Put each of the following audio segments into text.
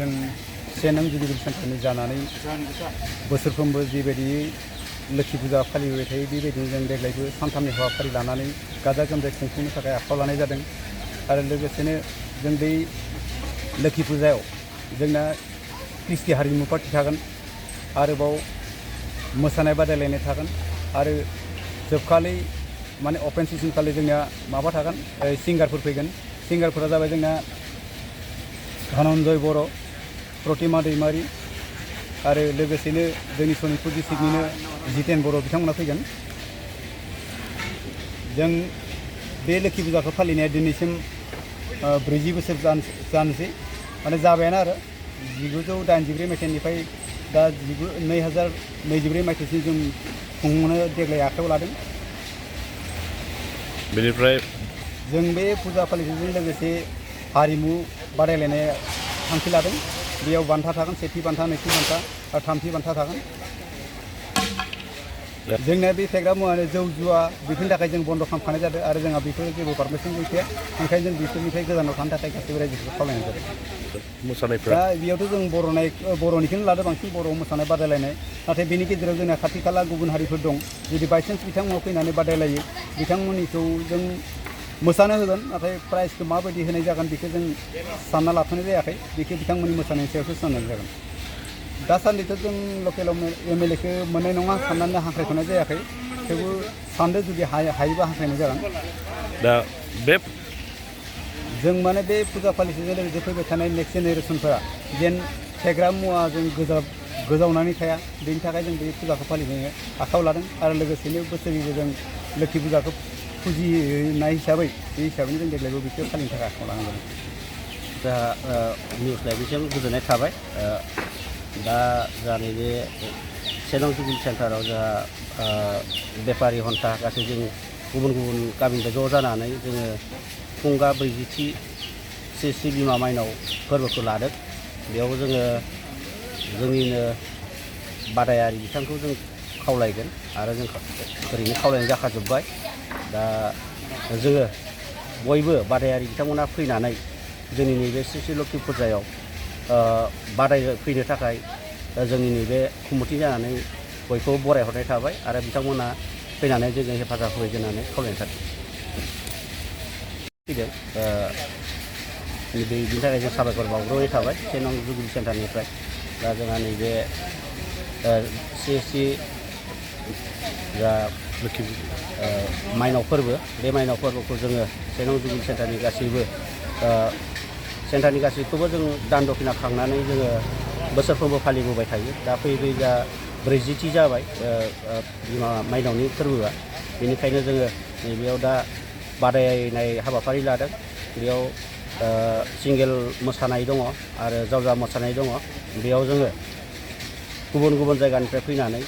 जों सेनं जुगिदिर सेन्टारनि जानानै बोसोरफ्रोमबो जिबायदि लोक्षि फुजा फालिबाय थायो बेबायदिनो जों देग्लायबो सानथामनि हाबाफारि लानानै गाजा गोमजायै खुंफुंनो थाखाय आखायाव लानाय जादों आरो लोगोसेनो जों बै लोक्षि फुजायाव जोंना कृष्टि हारिमु पार्टि थागोन आरोबाव मोसानाय बादायलायनाय थागोन आरो जोबखालि माने अपेन सेसन खालि जोंना माबा थागोन सिंगारफोर फैगोन सिंगारफोरा जाबाय जोंना धनन्जय बर' प्रतिमा दैमारि आरो लोगोसेनो जोंनि सनितपुर डिस्ट्रिक्टनिनो जितेन बर' बिथांमोना फैगोन जों बे लोक्षि फुजाखौ फालिनाया दिनैसिम 40 बोसोर जानोसै माने जाबायानो आरो 1984 मायथाइनिफ्राय दा 2024 मायथाइसिम जों खुंनो देग्लाय आखायाव लादों बेनिफ्राय जों बे फुजा फालिथायजों लोगोसे हारिमु बादायलायनाय थांखि लादों बेयाव बान्था थागोन सेथि बान्था नैथि बान्था आरो थामथि बान्था थागोन जोंना बे फेग्रा मुवानो जौ जुवा बेफोरनि थाखाय जों बन्द' खालामखानाय जादों आरो जोंहा बेफोर जेबो पारमिसन गैखाया ओंखायनो जों बेफोरनिफ्राय गोजानाव थानो थाखाय गासैबो रायजोफोरखौ खावलायनाय जादों मोसानायफ्रा दा बेयावथ' जों बर'निखौनो लादों बांसिन बर' मोसानाय बादायलायनाय नाथाय बेनि गेजेराव जोंना खाथि खाला गुबुन हारिफोर दं जुदि बायसान्स बिथांमोना फैनानै बादायलायो बिथांमोननिखौ जों मोसानो होगोन नाथाय प्राइजखौ माबायदि होनाय जागोन बेखौ जों सानना लाथ'नाय जायाखै बेखौ बिथांमोननि मोसानायनि सायावसो सोनारनाय जागोन दासान्दिथ' जों लकेलाव एमएलएखौ मोननाय नङा साननानै हांख्रायथ'नाय जायाखै थेवबो सानदों जुदि हायोबा हांख्रायनाय जागोन दा बे जों माने बे फुजा फालिथायजों लोगोसे फैबाय थानाय नेक्स्ट जेनेरेसनफोरा जेन फेग्रा मुवाजों गोजावनानै थाया बेनि थाखाय जों बे फुजाखौ फालिनो आखायाव लादों आरो लोगोसेनो बोसोरैबो जों लोक्षि फुजाखौ फुजिनाय हिसाबै बे हिसाबैनो जों देग्लायबो बेखौ फालिनो थाखाय आखायाव लानाय जादों दा निउस लाइभनिसिम गोजोननाय थाबाय दा जोंहा नैबे सेनं जुगिल सेन्टाराव जोंहा बेफारि हन्था गासै जों गुबुन गुबुन गामिनिफ्राय ज' जानानै जोङो फुंगा 40थि श्री बिमा माइनाव फोरबोखौ लादों बेयाव जोङो जोंनिनो बादायारि बिथांखौ जों खावलायगोन आरो जों ओरैनो खावलायनाय जाखाजोब्बाय दा जोङो बयबो बादायारि बिथांमोना फैनानै जोंनि नैबे श्री लोक्षि फुजायाव बादायफैनो थाखाय जोंनि नैबे कमिटि जानानै बयखौबो बरायहरनाय थाबाय आरो बिथांमोना फैनानै जोंजों हेफाजाब होयो होननानै खावलायनाय थादों फैदों बेनि थाखाय जों साबायखर बावग्रोनाय थाबाय सेनं जुगिल सेन्टारनिफ्राय दा जोंहा नैबे श्री जा लोक्षि माइनाव फोरबो बे माइनाव फोरबोखौ जोङो सेनं जुगिल सेन्टारनि गासैबो सेन्टारनि गासैखौबो जों दान दखिना खांनानै जोङो बोसोरफ्रोमबो फालिबोबाय थायो दा फैयै जा 40थि जाबाय बिमा माइनावनि फोरबोआ बेनिखायनो जोङो नैबेयाव दा बादायनाय हाबाफारि लादों बेयाव सिंगेल मोसानाय दङ आरो जावजा मोसानाय दङ बेयाव जोङो गुबुन गुबुन जायगानिफ्राय फैनानै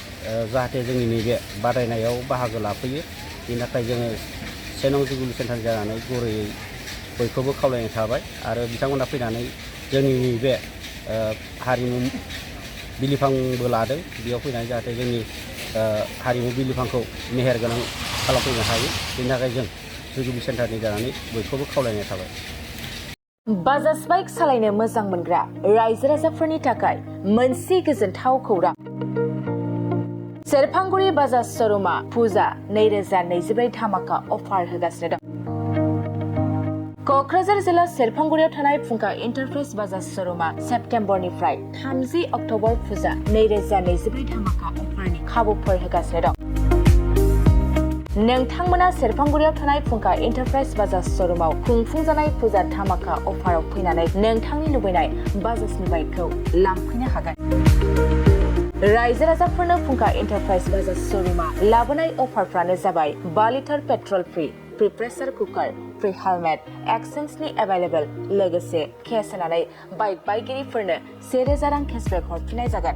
जाहाथे जोंनि नैबे बादायनायाव बाहागो लाफैयो बेनि थाखाय जोङो सेनं जुगिल सेन्टार जानानै गुरैयै बयखौबो खावलायनाय थाबाय आरो बिथांमोना फैनानै जोंनि बे हारिमु बिलिफांबो लादों बेयाव फैनानै जाहाथे जोंनि हारिमु बिलिफांखौ मेहेरगोनां खालामफैनो हायो बेनि थाखाय जों जुगिल सेन्टारनि जानानै बयखौबो खावलायनाय थाबाय बाजाज बाइक सालायनो मोजां मोनग्रा रायजो राजाफोरनि थाखाय मोनसे गोजोनथाव खौरां सेरफांगुरि बाजाज श'रुमा फुजा 2024 धामाका अफार होगासिनो दं क'क्राझार जिल्ला सेरफांगुरियाव थानाय फुंखा एन्टारप्राइज बाजाज श'रुमा सेप्तेम्बरनिफ्राय 30 अक्ट'बर फुजा 2024 धामाका अफारनि खाबुफोर होगासिनो दं नोंथांमोना सेरफांगुरियाव थानाय फुंखा एन्टारप्राइज बाजाज श'रुमाव खुंफुंजानाय फुजा धामाका अफाराव फैनानै नोंथांनि लुबैनाय बाजाजनि बाइकखौ लांफैनो हागोन रायजो राजाफोरनो फुंखा एन्टारप्राइज बाजाज श'रुमा लाबोनाय अफारफ्रानो जाबाय 5 litre petrol free pressure cooker free helmet एक्सचेन्जनि एभेलेबल लोगोसे केस होनानै बाइक बायगिरिफोरनो 1000 रां केसबेक हरफिननाय जागोन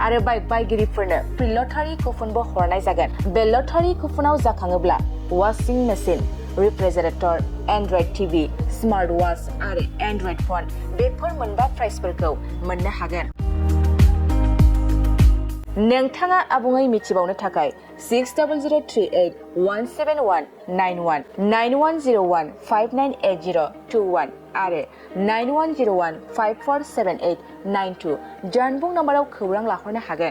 आरो बाइक बायगिरिफोरनो फ्रि लटारि कुपनबो हरनाय जागोन बे लटारि कुपनाव जाखाङोब्ला washing machine refrigerator android TV smart watch आरो एन्ड्रइड फन बेफोर मोनबा प्राइजफोरखौ मोननो हागोन नोंथाङा आबुङै मिथिबावनो थाखाय 6003817191 9101598021 आरो 9101547892 जानबुं नाम्बाराव खौरां लाहरनो हागोन।